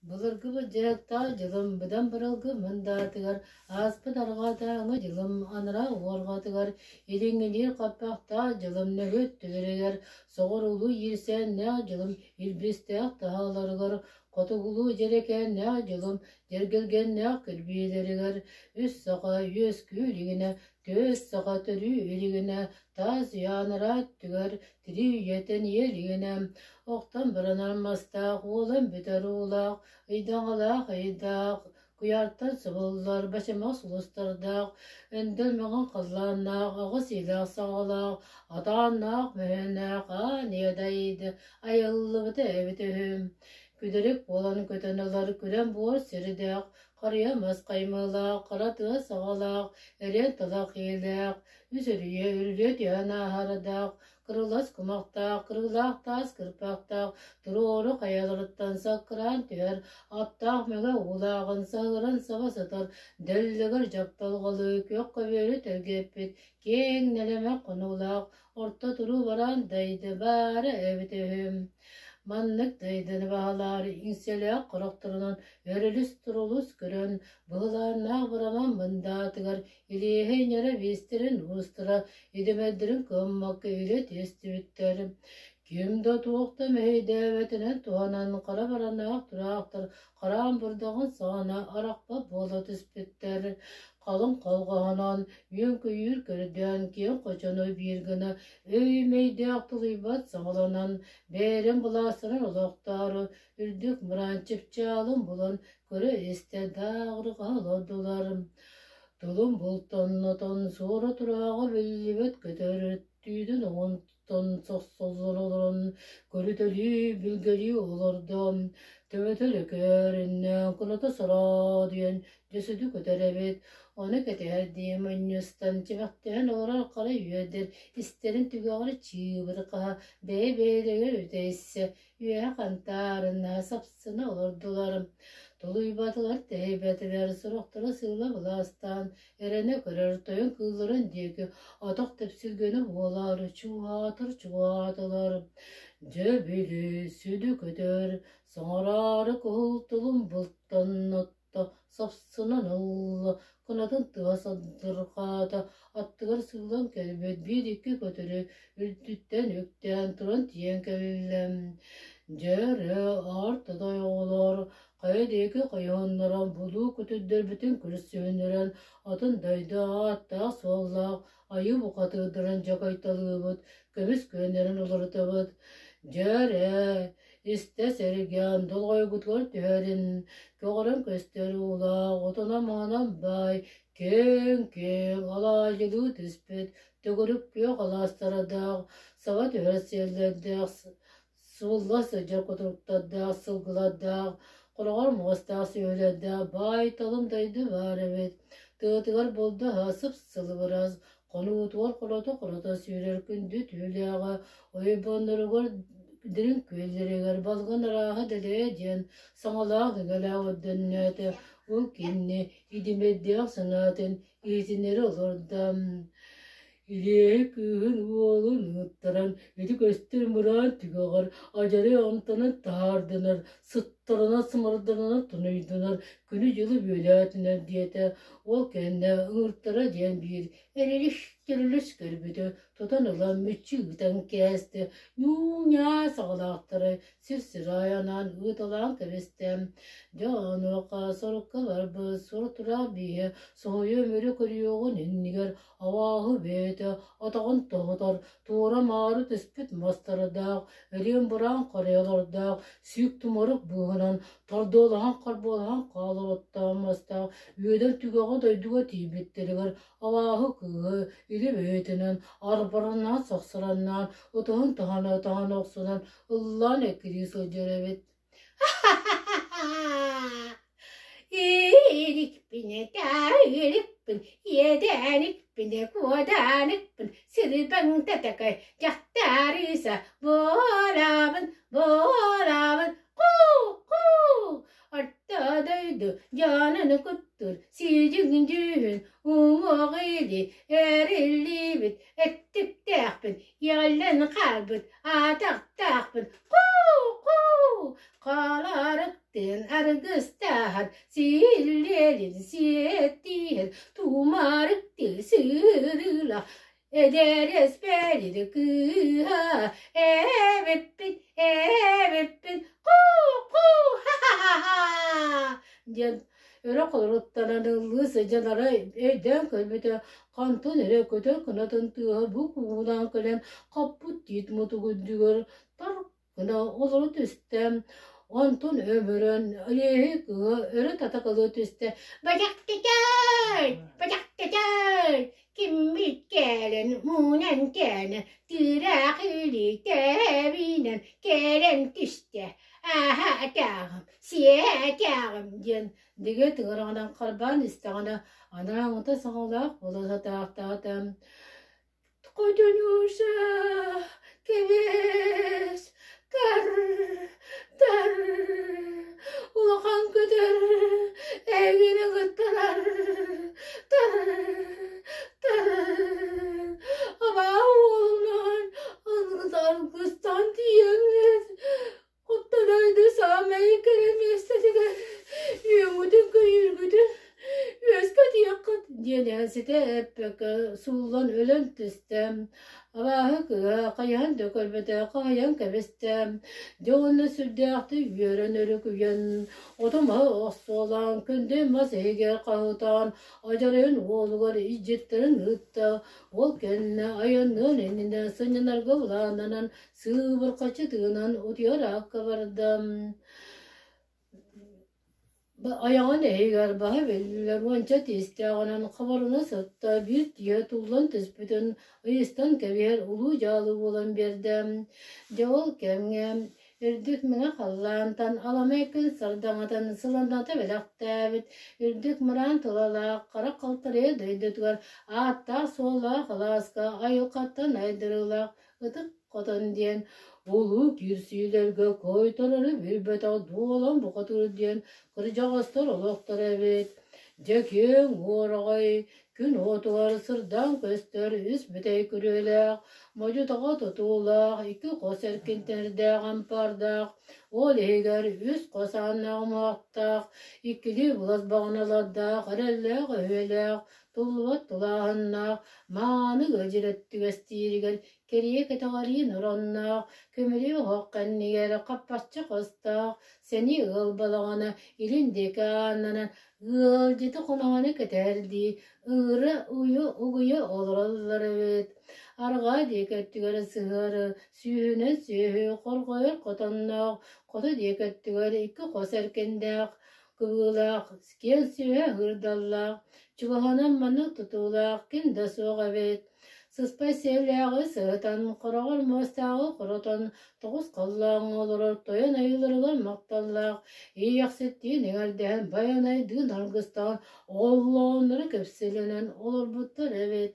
Былыргыбыт дьаһыктаах дьылым быдан быралгы мындаатыгар, ааспыт арҕаатааҥы дьылым анараа уорҕатыгар, илиҥҥилиир хаппахтаах дьылым нөҥүө өттүлэригэр, соҕуруулуу иирсээннээх дьылым илбистээх таһааларыгар, хотугулуу дьэрэкээннээх дьылым дьэргэлгэннээх кирбиилэригэр, үс саха үөскүү илигинэ, түөрт саха төрүү илигинэ, таас үйэ анараа өттүгэр тирии үйэтэн ийэ илигинэ, охтон баранар мастаах, уолан бүтэр уулаах, ыйдаҥалаах ыйдаах, куйаартан субуллар бачымах сулустардаах, өндөл маҥан халлааннаах, аҕыс иилээх саҕалаах, атааннаах мөһөөннөөх аан ийэ дайды айыллыбыта эбит үһү. Күдэрик буолан көтөн ылар күрэм буор сирдээх, харыйа мас хаймыылаах, хара тыа саҕалаах, эриэн талах иилээх, үс үрүйэ үрүлүө түһэн ааһардаах, кырылас кумахтаах, кырыылаах таас кырпахтаах, туруору хайаларыттан саккыраан түһэр, аттаах мэҥэ уулааҕын саһыаран саба сытар, дэллэгэр дьапталҕалыы күөх көбүөрү тэлгэппит, киэҥ нэлэмэх хонуулаах, орто туруу бараан дайды баара эбитэ үһү. Маннык дайдыны баһылаары иҥсэлээх харахтарынан өрүлүс-турулус көрөн, быһылааннаах быраман мындаатыгар Илиэһэй ньара биэстэрин уустара идэмэрдэрин кыаммакка илэ тиэстибиттэр. Ким да туох да мэһэйдээбэтинэн туһанан хара баранаах тураахтар хараан бырдаҕын саҕана арахпат буола түспүттэр. Халыҥ холҕоһонон, үөн-көйүүр көрдөөн киэҥ хочону биир гына өй-мэйдээх тулуйбат саҥаланан, бэйэлэрин былаастарын олохтоору үрдүк мыраан чыпчаалын булан көрө-истэ дааҕырҕаһа олордулар. Тылым бултаннатан суора турааҕа биллибэт көтөр түүтүн оҥонтон сохсоллон олорон көрүтэлии билгэлии олордо. Төбөтө лөкөөрүннэ, куната сороодуйан дьэ сүдү көтөр эбит. Ону кэтэһэрдии мунньустан чэбэхтэһэн олорор хара үөрдэр истэрин түгэҕэр чыыбырҕаһа бэйэ-бэйэлэригэр үтэйсэ үөһэ хантаарына сапсына олордулар. Тулуйбатылар, тэһийбэтилэр, сорохторо сыыла былаастаан, эрэнэ көрөр тойон кыылларын диэки атах тэпсилгэнэ буолаары чугаһаатар чугаһаатылар. Дьэ били, сүдү көтөр, саҥараары кыһыл тылын бултаннат сапсынан ылла, кынатын тыа сандырҕаата, аттыгар сыылан кэлбит биир-икки көтөрү үрдүттэн үктээн туран тиийэн кэллэ. Дьэ эрэ, аар тадай оҕолор, хайа диэки хайыһыннаран булуу көтөрдөрбүтүн көрсүһүннэрэн атын дойду ааттаах-суоллаах айыы бухатыырдарын дьакайталыыбыт, көмүс күөннэрин уларытабыт. Дьэ эрэ, истэ сэргээн долгуйгутугар түһэрин, көҕөрөн көстөр уулаах, отунан-маһынан баай, киэҥ-киэҥ алаадьылыы түспүт, төгүрүк күөх алаастардаах, саба түһэр сиэллэрдээх, суулла сылдьар кутуруктардаах, сылгылардаах, хороҕор муостаах сүөһүлэрдээх баай-талым дойду баар эбит. Тыатыгар булда сып-сылыбырас, хонуутугар хорото-хорото сүүрэр күндү түүлээҕэ, ойбонноругар дириҥ күөллэригэр балгын арааһа дэлэйэ диэн саҥалаах-иҥэлээх өйдөннөөтө, ол кэннэ идимэрдээх санаатын иһитиннэрэ олордо. Илиэһи кыыһын уолун ыыттаран, ити көстөр мыраан түгэҕэр адьарай амтанын таһаардынар, сыттарына сымарданана тунуйдунар, күнү-дьылы бүөлээтинэр диэтэ. Ол кэннэ ыҥыртара диэн биир эрилис-тэрилис көрбүтү тутан ылан мүччү ыытан кээстэ, ньуу-ньаа саҕалаахтары сир-сир анаан ыыталаан кэбистэ. Дьэ онуоха сорукка барбыт сур-тураах бииһэ соһуйа өмүрү көрүөҕүн иннигэр абааһы бэйэтэ атаҕын тоһутар, туора-маары түспүт мастардаах, эриэн-бураан харыйалардаах, сүүк тумарык быыһынан тардыалаһан-харбыалаһан хаалар оттоох мастаах үөдэн түгэҕэ дойдуга тиийбиттэригэр абааһы кыыһы илэ бэйэтинэн арбараннаан сахсараннаан ытыһын таһына таһына охсунан ыллаан эккирии сылдьар эбит. Иирикпин этээйирикпин, иэдээникпин, куодааникпин, сирбэҥтэтэ дьахтарыса буолабын, буолабын, ку-ку. Орто дойду дьонун куттуур сидьиҥ дьүһүн уҥуох или эриллибит өттүктээхпин, иэҕиллэн хаалбыт атахтаахпын, ку-ку. Халарык. Аргыстыын аргыстаһар, силлиэлин сиэттиһэр, тумарыктыы сырыылаах эдэр эспэрир кыыһа эбиппин, эбиппин, ку-ку, ха-ха-ха диэн өрө холоруттанан ыллыы сылдьан арай өйдөөн көрбүтэ, хантан эрэ көтөр кынатын тыаһа бу куугунаан кэлэн хаппыт тиит мутук үрдүгэр тар гына олоро түстэ. Онтон өмүрэн Илиэһи кыыһа өрө татакалыы түстэ: «Бадьахтытай! Бадьахтытай! Киммит кэлэн, муунан кээнэ, тыыраах илиитэбинэн кэлэн түстэ. Ааһа атааҕым, сиэ атааҕым» диэн дигэ тыҥыраҕынан харбаан истэҕинэ, анарааҥҥыта саҥалаах буола сатаахтаата. Хотунуша, кэбис, тар, тар, улахан көтөр эйигин ыгыттарар, тар, тар, абаа уолунаан аргыстан тиийэҥҥит Оттон саамай кэрэ миэстэтигэр үөҥҥүтүн көйүүргүтүн үөскэ тиэххит диэн иһэн ситэ эппэккэ сууллан өлөн түстэ. Абааһы кыыһа хайаан да көрбөтө хаһыйан кэбистэ. Дьэ уонна сүрдээхтик үөрэн өрүкүйэн, оту-маһы охсуолаан, күндү мас иһигэр хаһыытаан, адьарайын уолугар илдьиттэрин ыытта. Ол кэннэ айанныан иннинэ сынньанарга былааннанан Сыыбырҕаччы тыынан утуйар аакка барда. Айаҕын иһигэр баһа биллэр уонча тиистээҕинэн хабарына сытта, биир тииһэ туллан түспүтүн ыйыстан кэбиһэр улуу дьаалы буолан биэрдэ. Дьэ ол кэмҥэ үрдүк мэҥэ халлаантан аламай күн сардаҥатын сыланата бэлэхтээбит үрдүк мыраан тулалаах хара халтарыйа дойдутугар ааттаах-суоллаах алааска айылҕаттан айдарыылаах Ытык Хотон диэн улуу киирсиилэргэ куойтарары билбэтэх дуолан бухатыыр диэн кырдьаҕастар олохторо эбит. Дьэ киэҥ уораҕай күн уотугар сырдаан көстөр үс бүтэй күрүөлээх, модьу-таҕа тутуулаах, икки хос эркинтэрдээх ампаардаах, ол иһигэр үс хос ааннаах умуһахтаах, иккилии былас баҕаналардаах, эрэллээх өһүөлээх, туллубат тулааһыннаах, мааны ыалдьыт өттүгэстииригэр кэрийэ кэтэҕэриин оронноох, көмүрүө оһох кэннигэр хаппахчы хостоох, сэниэ ыал балаҕана илин диэки ааннанан ыалдьыты хоноһону кэтэһэрдии ыыра уйа угуйа олороллор эбит. Арҕаа диэки өттүгэр сыһыары сүүһүнэн сүөһү хорҕойор хотонноох, хоту диэки өттүгэр икки хос эркиннээх, кыбыылаах, киэҥ сүөһэ ыһыырдаллаах, чугаһынан маннык тутуулаах ким да суох эбит. Сыспай сиэллээҕи сыһытан, хороҕор муостааҕы хоротон, тоҕус халлааҥҥа олорор тойон айыыларыгар махталлаах, иэйэхситтиин эҥэрдэһэн, байанайдыын аргыстаан, оллооннору кэпсэлэнэн олорбуттар эбит.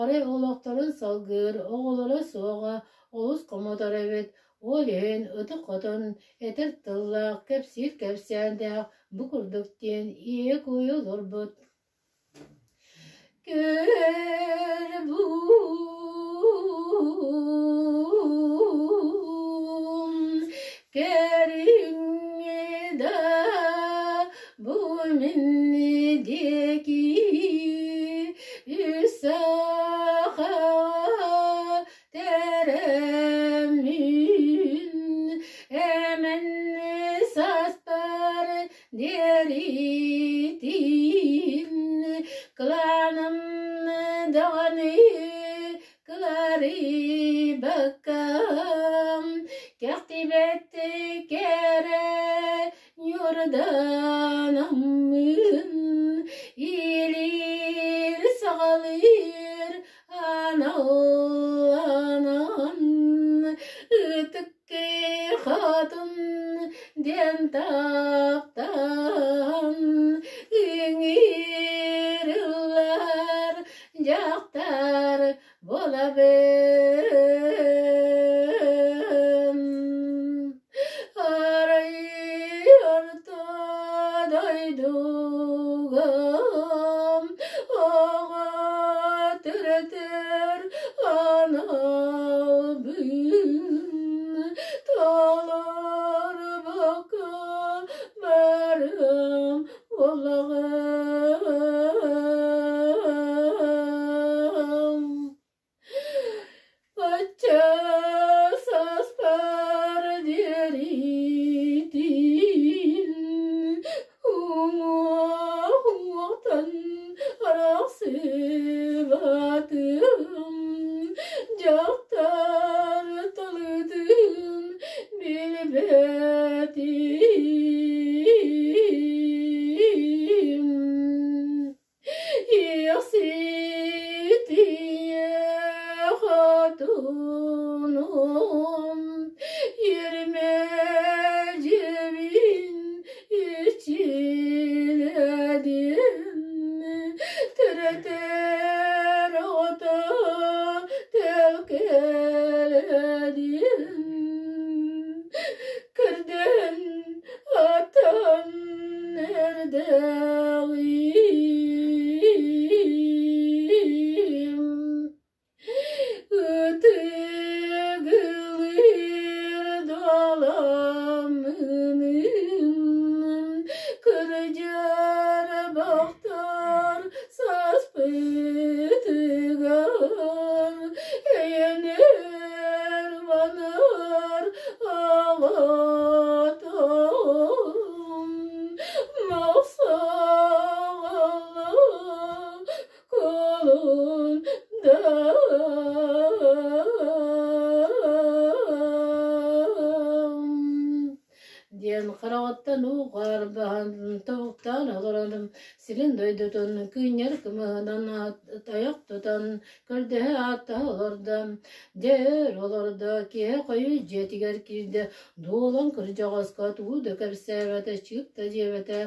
Арай олохторун салгыыр оҕолоро суоҕа олус хомотор эбит. Ол иһин ытык хотон этэр тыллаах, кэпсиир кэпсээннээх бу курдук диэн ийэ-куйа олорбут. Көр буум, кэриҥҥэ да бу мин диэки үс саха Тэрэммин эмэн саспар диэритин кылааным даҕаны кыларыйбаккам кэхтибэт кэрэ ньурданаммын илиир саҕалыыр аналланан ытык хотун диэн таптаан ыҥырыллар дьахтар буолабын. Арай орто дойдуга оҕо төрөтөр аналбын толорбокко. эрдэҕим. Ытыгылыыр дуоламмыным, кырдьар бахтар саспытыгар, эйэнэр манар аҕатым, махсаҕалаах Диэн хараҕыттан уу хаарбаһан тобуктаан олорон сирин дойдутун кыынньар кымыһынан тайах тутан көрдөһө ааттаһа олордо. Дьэ өр олордо, киэһэ хойуу дьиэтигэр киирдэ, дуолан кырдьаҕаска тугу да кэпсээбэтэ, чыып да диэбэтэ.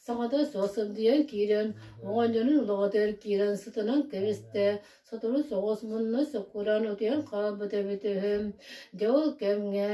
Саҥата суох сыбдыйан киирэн, оҕонньорун улаҕатыгар киирэн сытынан кэбистэ, сотору соҕус мунна суккуран утуйан хаалбыт эбит үһү. Дьэ ол кэмҥэ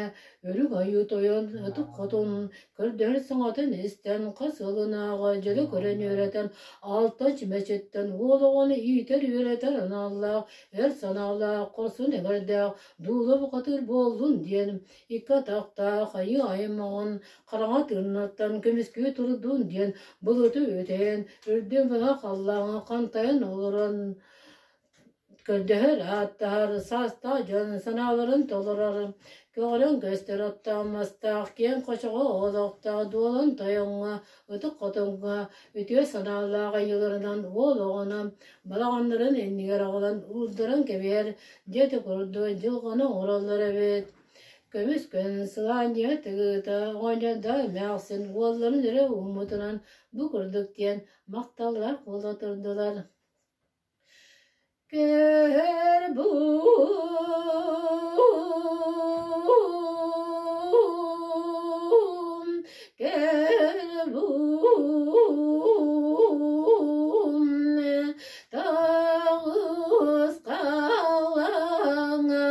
Үрүҥ Айыы Тойон ытык хотун көрдөһөр саҥатын истэн, хас ыалынааҕы дьөлө көрөн үөрэтэн, алта чүмэчиттэн уол оҕону иитэр-үөрэтэр аналлаах, эр санаалаах, хорсун эҥэрдээх, дуула бухатыыр буоллун диэн икки атахтаах айыы аймаҕын хараҥа тыыннартан көмүскүү турдун диэн былыты үтэйэн, үрдүн гына халлааҥҥа хантайан олорон көрдөһөр, ааттаһар, саастаах дьон санааларын толорор, көҕөрөн көстөр оттоох мастаах, киэҥ хочоҕо олохтоох дуолан тойоҥҥо, ытык хотуҥҥа үтүө санаалаах айыыларынан уол оҕону балаҕаннарын иннигэр аҕалан уурдаран кэбиһэр, дьиэтэ курдук дьылҕаны оҥороллор эбит. Көмүс күн сылаанньыйа тыгыыта оҕонньордоох эмээхсин уолларын өрө ууммутунан бу курдук диэн махталлаах буола турдулар. Көр буум, көр буум, тоҕус халлааҥҥа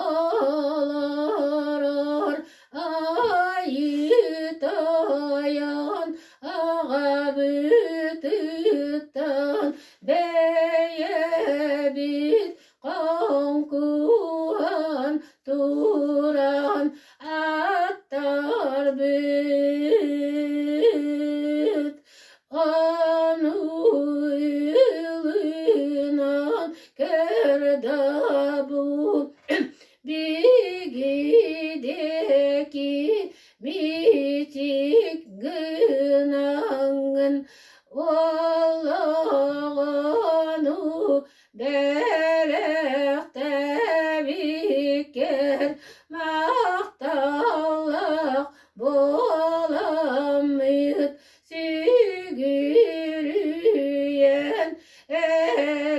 олорор Айыы Тойон аҕабытыттан бэйэбит хоҥкуһан туран аттарбыт. Ону ылынан көрдөбү Бигидеки мичик гынаҥын олоҕону бэлэхтээбиккэр махталлаах буоламмыт сүгүрүйэн эрэбит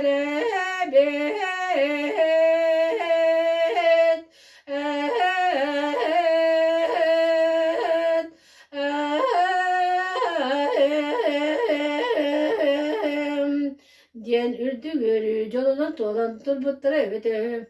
диэн үрдүк үөрүү дьолунан туолан турбуттара эбитэ үһү.